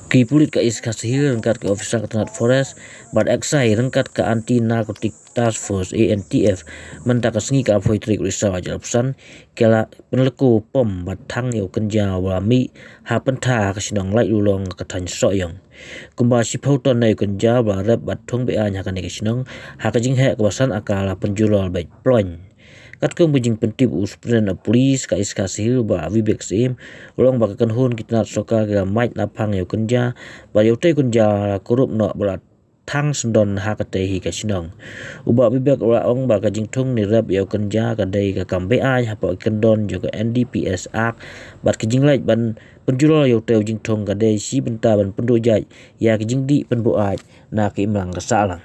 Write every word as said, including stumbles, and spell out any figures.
Ki pulit ka East Khasi Hills ryngkat ki officer ka tnat Forest bad Excise ryngkat ka Anti Narcotic Task Force, A N T F, mynta ka sngi ka arphew tarik u Risaw arhajar arphew san, ki la pynlehkho pom bad thang ïa u kynja uba la mih ha pynthor ha ka shnong Laitlulong ka thaiñ Sohiong. Kumba shiphew ton na ïa u kynja uba la rep bad thung beaiñ ha kane ka shnong ha ka jingheh kaba san acre la pynjulor beit ploiñ. Katkum ka jingpyntip u Superintendent of Police ka East Khasi Hills, Bah Vivek Syiem, u la ong ba ka kynhun ki tnat sorkar ki la mait la phang ïa u kynja bad ïa utei u kynja la kurup noh ba la thang syndon ha katei hi ka shnong. U Bah Vivek u la ong ba ka jingthung ne rep ïa u kynja ka dei ka kam beaiñ hapoh ki kyndon jong ka N D P S Act bad ka jingleit ban pynjulor ïa utei u jingthung ka dei shi bynta ban pynduh jait ïa ka jingdih pynbuaid na ka imlang ka sahlang.